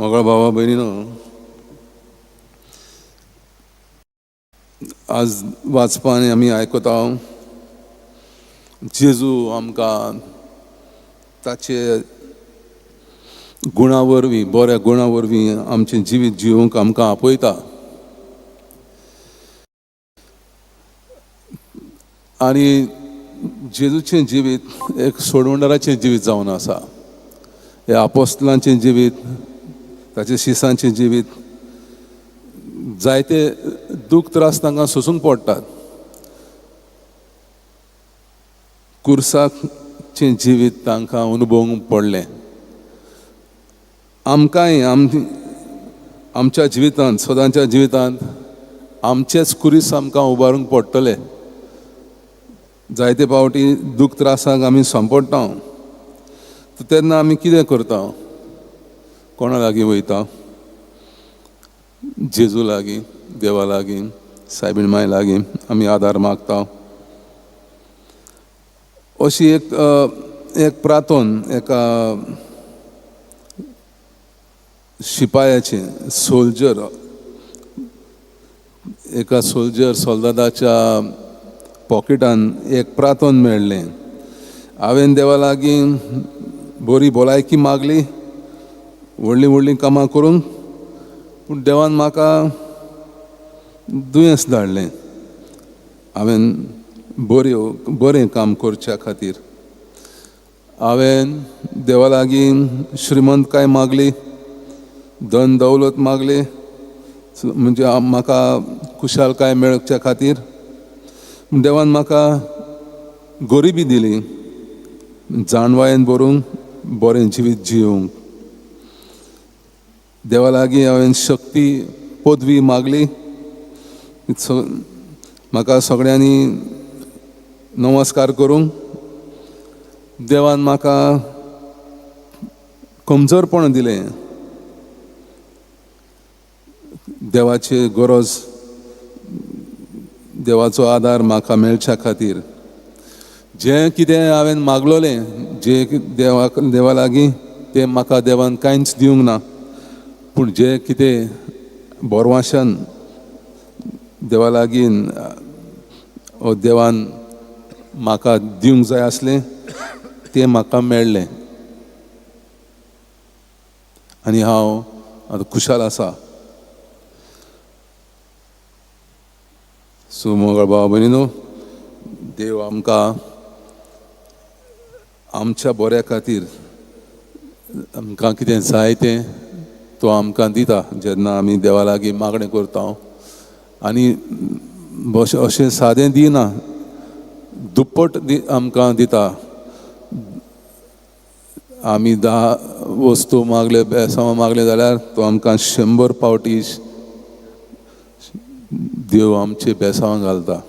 मोगाळ भावा भयणीनो, आज वाचपान आमी आयकता जेजू आमकां ताचे गुणा वरवीं, बऱ्या गुणा वरवीं आमचें जिवीत जिवंक आमकां आपयता. आनी जेजूचें जिवीत एक सोडवणदाराचें जिवीत जावन आसा. ह्या आपोस्तलांचें जिवीत, ताचे शिसांचें जिवीत, जायते दूख त्रास तांकां सोसूंक पडटात. कुर्साचें जिवीत तांकां अनुभवूंक पडलें. आमकांय आमच्या जिवितांत, सदांच्या जिवितांत आमचेच कुरीस आमकां उबारूंक पडटले. जायते फावटी दूख त्रासाक आमी सांपडटा तेन्ना आमी कितें करता? कोणा लागीं वयता? जेजू लागीं, देवा लागीं, सायबीण माय लागीं आमी आदार मागता. अशी एक एक प्रातोन एका शिपायाचें, सोल्जर, एका सोल्जर सोल्दादाच्या पॉकेटान एक प्रातोन मेळ्ळें. हांवें देवा लागीं बरी भलायकी मागली, व्हडलीं व्हडलीं कामां करूंक, पूण देवान म्हाका दुयेंस धाडलें. हांवें बऱ्यो बरें काम करच्या खातीर हांवें देवा लागीं श्रीमंतकाय मागली, धन दौलत मागली, म्हणजे म्हाका खुशालकाय मेळच्या खातीर. देवान म्हाका गरिबी दिली, जाणवायेन बरोवंक, बरें जिवीत जिवंक. देवा लागीं हांवें शक्ती, पदवी मागली, म्हाका सगळ्यांनी नमस्कार करूंक. देवान म्हाका कमजोरपण दिलें. देवाची गरज, देवाचो आदार म्हाका मेळच्या खातीर जें कितें हांवें मागलोलें, जें देवाक देवा लागीं, तें म्हाका देवान कांयच दिवंक ना. पूण जें कितें बोरवाशान देवा लागीं देवान म्हाका दिवंक जाय आसलें तें म्हाका मेळ्ळें आनी हांव आतां खुशाल आसा. सो मोगाळ भाव भयणीनो, देव आमकां आमच्या बऱ्या खातीर आमकां कितें जाय तें तो आमकां दिता जेन्ना आमी देवा लागीं मागणें करता. आनी अशें सादें दिना, दुप्पट आमकां दिता. आमी 10 वस्तू मागले, बेसांव मागले जाल्यार तो आमकां 100 फावटी देव आमचे बेसांव घालता.